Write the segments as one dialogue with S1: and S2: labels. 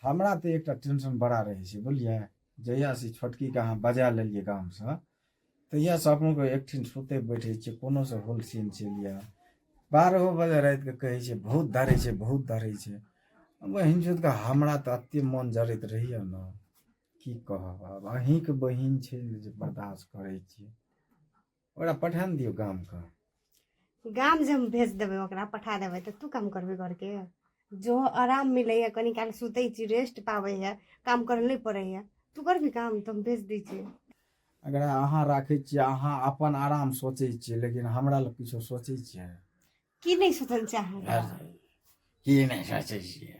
S1: हमरा तऽ एकटा टेंशन बड़ा रहै छै बुझलियै। जहियासँ ई छोटकीके अहाँ बजा लेलियै गामसँ तहियासँ अपनोके एकठिन सुतै बैठै छियै, कोनो से होल सीन चलि आयल 12 बजे रातिके कहै छै बहुत धरै छै, बहुत धरै छै। बहिन चोतके हमरा तऽ एते मोन जरैत रहैए ने, की कहब। आब अहीँके बहिन छै ने जे बर्दाश्त करै छियै। ओकरा पठा ने दियौ गामके।
S2: गाम जे हम भेज देबै, ओकरा पठा देबै तऽ तू काम करबै घरके? जो आराम मिलैए, कनी काल सुतै छी, रेस्ट पाबैए, काम करऽ नहि पड़ैए। तू करबी काम तऽ हम भेज दै छियै।
S1: अगर अहाँ राखै छियै, अहाँ अपन आराम सोचै छियै, लेकिन हमरा लए किछो सोचै छियै?
S2: की नहि सोचल छै अहाँ?
S1: की नहि सोचै छियै?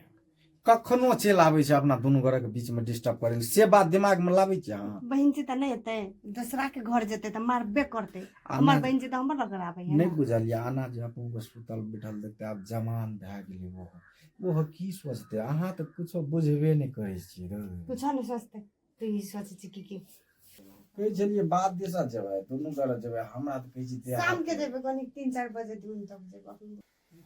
S1: कखनो चलि आबै छै अपना दुनू गोरेके बीचमे डिस्टर्ब करै लए, से बात दिमागमे लाबै छियै अहाँ?
S2: बहिन छै तऽ नहि एतै, दोसराके घर जेतै तऽ मारबे करतै। हमर बहिन छै तऽ हमर लग आबै
S1: नहि बुझलियै? आना जे अपनके सुतल बैठल देखतै, आब जवान भए गेलै, ओहो की सोचतै? अहाँ तऽ कुछो बुझबे नहि करै छियै रौ।
S2: कुछो नहि सोचतै। तू ई सोचै छी की की
S1: कहै छलियै? बात दिशा जेबै, दुनू गोरे जेबै। हमरा तऽ कहै छी देह
S2: शाम के जेबै, कनि 3-4 बजे दिन तब जेबै।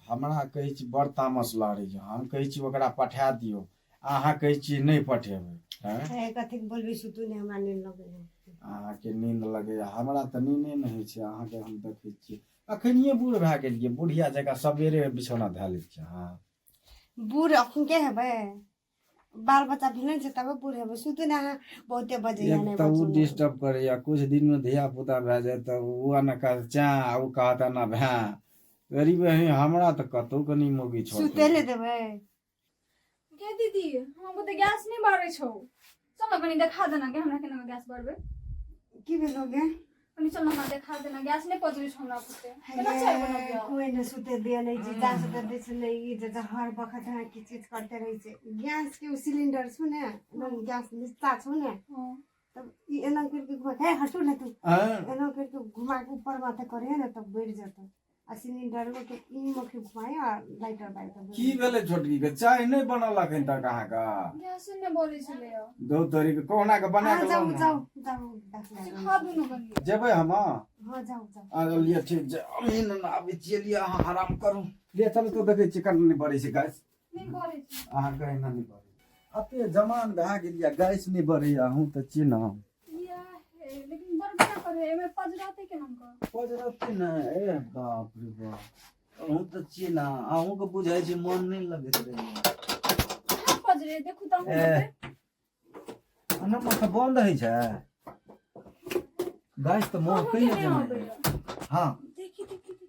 S1: हमरा कहै छी बड़ तामस लहरैए। हम कहै छी ओकरा पठा दियौ, अहाँ कहै छियै नहि पठेबै। आँय?
S2: हे, कथी बोलबी? सुतू ने, हमरा नींद लगैए।
S1: अहाँके नींद लगैए, हमरा तऽ नींदे नहि होइ छै। अहाँके हम देखै छियै, अखनिये बूढ़ भए गेलियै, बुढ़िया जकाँ सबेरे बिछौना धए लै छियै अहाँ।
S2: बूढ़ अखन के हेबै? बाल बच्चा भेलै छै तबे बूढ़ हेबै। सुतू ने अहाँ, बहुते बजैया।
S1: एक
S2: नहि
S1: तऽ ओ
S2: बचू।
S1: डिस्टर्ब करैया। कुछ दिनमे धिया पुता भए जायत तऽ ओ एना कहत चाँ आ ओ कहत एना भए। गरीब बहिन, हमरा तऽ कतहु कनि मौगी
S2: सुते
S1: छोड़तै।
S2: ले देबै?
S3: गे दीदी, हम बुते गैस नहि बारै छौ, चल न कनि देखा देना गे हमरा, केना गैस बारबै।
S2: की भेलो गे?
S3: कनि चल न हमरा देखा देना, गैस नहि पजरै छौ हमरा बुते। केना चाय बनबियौ?
S2: कोई नहि सुते दिए, नहि जीजा सुते दै छै, नहि ई जे हर वक्त अहाँ किच किच करते रहै छै। गैस के ओ सिलेंडर छौ ने, एकदम गैस निस्ता छौ ने। तब ई एना करके घुमा, हे हटू ने तू।
S1: आँय?
S2: एना करके घुमा के ऊपर माथे करे ने तब बढ़ि जेतौ, आ सिलेंडरो के ई मखी घुमाए आ लाइटर बारि के।
S1: की भेलै छोटकी के? चाय नहि बनल अखन तक अहाँके?
S3: गैस नहि बरै छलै।
S1: दू तोरी के कहुना के बना
S2: अहाँ
S1: के
S2: जाउ।
S1: लाउ ने।
S2: जाउ जाउ, देख लेबै।
S3: सिखा दू ने कनि।
S1: जेबै हम।
S2: हँ, जाउ जाउ।
S1: आ लिअ, ठीक छै, अभी ने आबै छियै। लिअ, अहाँ आराम करू। लिअ, चलू तऽ देखै छियै केना नहि बढ़ै छै गैस।
S3: नहि बरै छै।
S1: अहाँके एना नहि बढ़ै? अते जमान भए गेलियै, गैस नहि बढ़ैया। अहूँ तऽ चिन्ह
S3: या हे, लेकिन बड़ केना करे, एमे पजराते केना कर?
S1: पजरतै ने। ए बाप रे बाप, अहूँ तऽ चिन्ह, अहूँके बुझाइ छै मन नहि लगैत रहै।
S3: कहाँ पजरे, देखू तऽ अहूँ।
S1: ए।
S3: बते।
S1: एना माथा बन्द होइ छै गैस तऽ मोह
S3: अहूँके
S1: कहिया
S3: नहि
S1: जमा
S3: आबैया।
S1: हँ।
S3: देखी देखी देखी।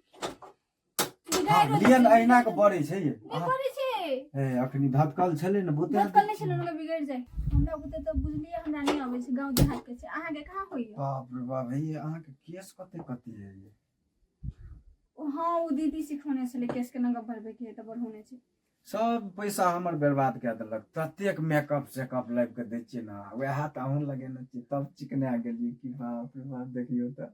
S1: हँ, लिअ ने, अहिना के बड़ै छै ये।
S3: नहि बरै छै।
S1: ए, अखनी धतकल छलै ने बहुते।
S3: धतकल नहि छलै, ओकरा बिगड़ि जाइ। हमरा बुते तऽ बुझलियै, हमरा नहि अबै छै, गाँव देहात के छै। अहाँके कहाँ होइया?
S1: बाप रे बाप, हे, अहाँके केस कते कते है ये?
S3: हँ, ओ दीदी सिखौने छलै केस केना कऽ भरबै के है, तऽ बढ़ौने छै।
S1: सब पैसा हमर बर्बाद कए देलक। ततेक मेकअप सेकअप लाबि कऽ दै छियै ने, वएह तऽ अहूँ लगेने छियै तब चिकना गेलियै कि। बाप रे बाप, देखियौ तऽ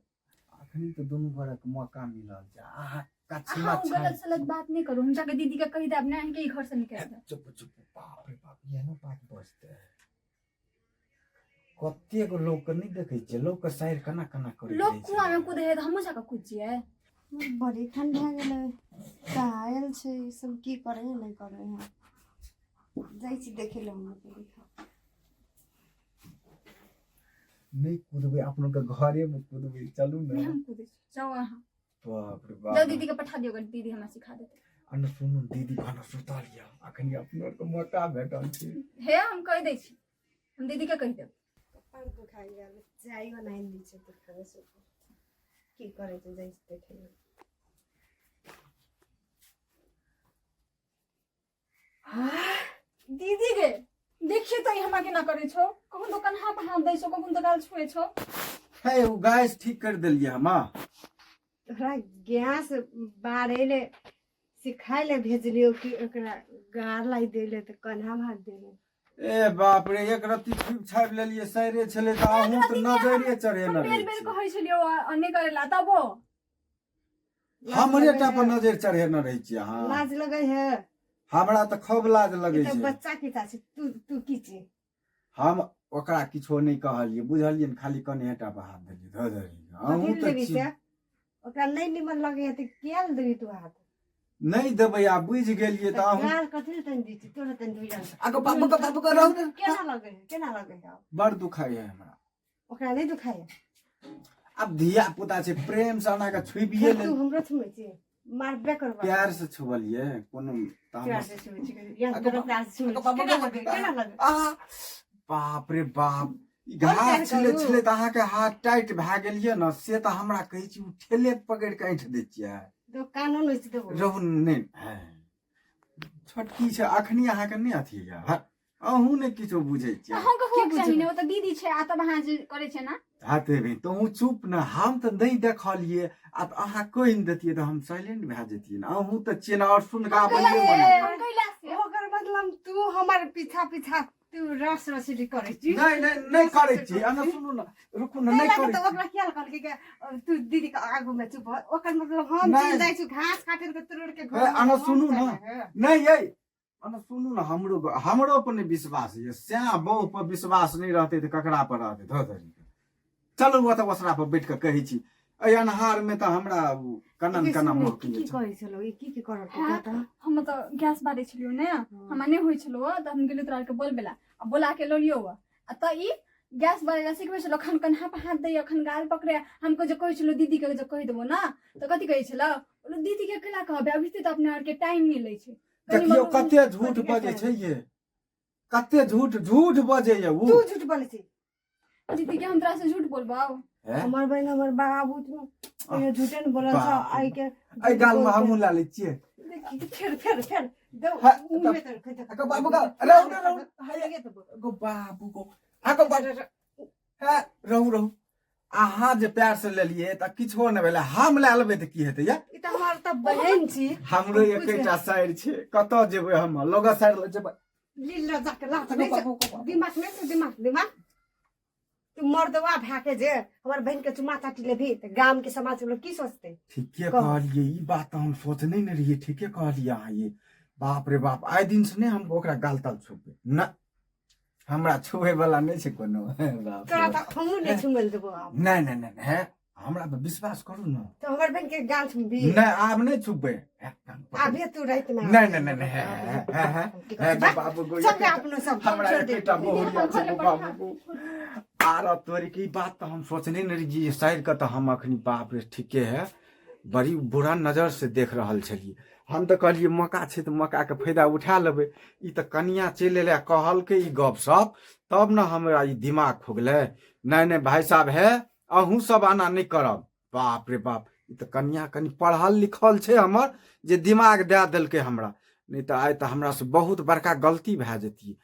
S1: अखनी तऽ दुनू गोरेके मौका मिलल छै। अहाँ कछिमा
S3: अहाँ ओ गलत सलत बात नहि करू, हम जाके दीदी के कहि देब ने, अहाँके ई घर से निकालि देब।
S1: चुप चुप। बाप रे बाप, एहनो बात बजतै? कतेक लोकके नहि देखै छियै, लोकके साइर केना केना करै
S3: लोक कुआं मे कूदे है तऽ हमहूँ जाके कूद जियै?
S2: बड़ी ठंडा गेलै। कहाँ आयल छै ई सब? की करे है, नहि करे है? जाइ छी देखे लए हम।
S1: नहि कुदबै, अपनो के घरे मे कुदबै, चलू ने।
S3: नहि, हम कूदै छी, जाउ अहाँ।
S1: बाप रे
S3: जाउ।
S1: बाप।
S3: दीदी के पठा दियौ, दीदी हमरा सिखा देतै।
S1: आ ने सुनू, दीदी खाना सुतल यऽ, अखनी अपनो आरके मौका भेटल छै।
S3: हे, हम कहि दै छी, हम दीदी के कहि देब।
S2: कपार दुखा गेल। चाय बनाइ दै छै तऽ खाना सुतू। की करै छै, जाइ छी देखे लए।
S3: दीदी गे, देखिए तऽ ई हमरा केना करै छौ। कखन तो कन्हा पर हाथ दै छौ, कखन तो गाल छुए छौ।
S1: हे, ओ गैस ठीक कर देलियै हम।
S2: तोरा गैस बारै ले सिखाय ले भेजलियौ कि ओकरा गार लाई दै ले तऽ कन्हा भात दे ले।
S1: ए बाप रे, एक रत्ती छुपि छापि लेलियै, सैरे छलै तऽ अहूँ तऽ नजरे चढ़ेने
S3: हम बेर
S1: रहै
S3: बेर
S1: छी।
S3: कहै छलियौ आ नहि करै ला, तबो
S1: हमरे टा पर नजर चढ़ेने रहै छी अहाँ।
S2: लाज लगै है?
S1: हमरा तऽ खूब लाज लगै
S2: ई तऽ
S1: छै।
S2: बच्चा की छै, तू तू की छी?
S1: हम ओकरा किछो नहि कहलियै, बुझलियै ने? खाली कनिए टा पर हाथ देलियै, धऽ देलियै।
S2: कथी
S1: अहूँ
S2: लए
S1: तऽ
S2: देबही
S1: छी
S2: से? ओकरा नहि निमन लगैया तऽ किया लए देबही तू हाथ?
S1: नहि देबै आ बुझि गेलियै तऽ अहूँ
S2: गाल कथी लए तनि दै छी तोरा तनि दुइया
S1: आगो बाबू के बाबू के रहू ने
S2: केना लगे है केना लगे है आब?
S1: बड़ दुखाइ है हमरा
S2: ओकरा नहि दुखाइ है
S1: आब धिया पुता छै प्रेम से अना के छुबिए
S2: फेर
S1: ले
S2: तू हमरो छुमै छी मारबे करबा
S1: प्यार से छुबलिए कोनो
S2: प्यार
S1: तामस
S2: से छुमै छी या
S1: आगो
S2: तोरा प्यार से छुमै
S1: आगो
S2: छी
S1: बाबू
S2: केना
S1: के
S2: लगे केना लगे
S1: आ बाप रे बाप ई
S2: और
S1: घास
S2: प्यार
S1: छिले
S2: करू।
S1: छिले तऽ अहाँके हाथ टाइट भए गेल यऽ ने से तऽ हमरा कहै छी ओ ठेले पकड़ि कऽ ऐंठ दै छियै
S2: तो कानो नोचि देबो
S1: रहू नहि है। छोटकी छै अखनी अहाँके नहि अथी यऽ हट, अहूँ नहि किछो बुझै छियै
S3: अहाँके
S2: की
S3: होक चाही
S2: बुझबै?
S3: ने ओ तऽ दीदी छै आ तब अहाँ जे करै छै ना
S1: हाथे भी तोहूँ चुप ने हम तऽ नहि देखलियै आ तऽ अहाँ कहि ने देतियै तऽ हम साइलेंट भए जैतियै ने अहूँ तऽ छियै ने आओर सुनका
S3: हम
S1: बनिये
S3: कैला से
S1: बनल।
S3: हम कैला से
S2: ओकर मतलब तू हमर पीछा पीछा तू रस रसली करै छी
S1: नहि नहि नहि करै छी अहाँ सुनू ने रुकू ने
S2: ताहि
S1: नहि
S2: लए कऽ
S1: करै
S2: तऽ
S1: छी
S2: ओकरा किया कहलकै कि तू दीदी के आगू में चुप हो ओकर मतलब हम
S1: नहि।
S2: चलि जाइ छी घास काटे के तोड़ के
S1: ए,
S2: घर
S1: अहाँ सुनू ने। नहि यै अहाँ सुनू ने हमरो हमरो पर नहि विश्वास यऽ सएह बहु पर विश्वास नहि रहतै तऽ ककरा पर रहतै धऽ धरि चलू ओतऽ ओसरा पर बैठ कऽ कहै छी एहि अन्हार मे तऽ हमरा उ कनन कना
S2: की
S1: महकी
S2: की
S1: छै
S2: कहै छलौ ई की की करल
S3: हाँ।
S2: तऽ
S3: हम तऽ गैस बारै छलियौ ने हमरा नहि होइ छलौ तऽ हम गेलियै तोरा आरके बोलबै लए आ बोला के ललियौ आ तऽ ई गैस बारै लए सिखबै छलौ खन कन्हा पर हाथ दैया खन गाल पकड़े हमको जे कहै छलौ दीदी के जे कहि देबो ना तऽ कथी कहै छलौ बोलो दीदी के केला कहबै अभी तऽ अपना आरके टाइम मिलै छै कनि
S1: देखियौ
S3: मनि
S1: कते झूठ
S2: कथी
S1: बजै
S2: कहै
S1: छै ये कते झूठ झूठ बजै ये उ
S2: तू झूठ बोलै छी
S3: दीदी के हम तोरा से झूठ बोलबौ
S1: हैं?
S2: हमर बहिन हमर बाबू तू कहियो झूठे ने बोलल छौ
S1: बाप रे।
S2: आइ के
S1: एहि गाल मे हमहूँ ला लै छियै
S2: फेर फेर फेर दौ
S1: हाँ,
S2: मुँह में तर खैते
S1: अगो बाबू का रहू ने रहू हाय
S2: ये तो
S1: गो बाबू गो अगो बाबू है रहू रहू अहाँ जे प्यार से लेलियै तऽ किछो नहि भेलै हम लए लेबै तऽ की हेतै या
S2: ई तऽ हमर तऽ बहिन छी
S1: हमरो एकेटा साइर छै कतऽ जेबै हम लोग साइर लऽ जेबै
S2: लील ल जाके लात नहि छै दिमाग नहि छै दिमाग दिमाग तू मर्दवा भए के जे हमर बहिन के चुमा चाटी लेबही तऽ गाम के समाज के लोग की सोचते
S1: ठीके
S2: कहू।
S1: कहलियै ई बात तऽ हम सोचने नहि रहियै ठीके कहलियै अहाँ ये बाप रे बाप आइ दिन से नहि हम ओकरा गाल ताल छुपबै ना हमरा छुबै वाला नहि छै कोनो बाप रे
S2: तोरा
S1: बाप।
S2: तऽ हमहूँ नहि छुमै लए देबो आब
S1: नहि नहि नहि हे हमरा पर विश्वास करू ने
S2: तऽ हमर बहिन के गाल छुमबी
S1: नहि आब नहि छुपबै हे, कान पकड़।
S2: आबे तू राति में
S1: नहि नहि नहि नहि हे हे हे हे हे गो बाबू गो
S2: सब अपनो सब
S1: हमरा
S2: छोड़ दे
S1: एकेटा बहुरिया छै गो बाबू गो आर तोरी के ई बात तऽ हम सोचने नहि रहियै साइर के तऽ हम अखनी बाप रे ठीके है बड़ी बुरा नजर से देख रहल छलियै हम तऽ कहलियै मौका छै तऽ मौकाके फायदा उठा लेबै ई तऽ कनिया चलि एलै आ कहलकै ई गप सप तब ने हमरा ई दिमाग खुगलै नहि नहि भाय साहब हे अहूँ सब आना नहि करब बाप रे बाप ई तऽ कनिया कनि पढ़ल लिखल छै हमर जे दिमाग दए देलकै हमरा नहि तऽ आइ तऽ हमरासँ बहुत बड़का गलती भए जैतियै।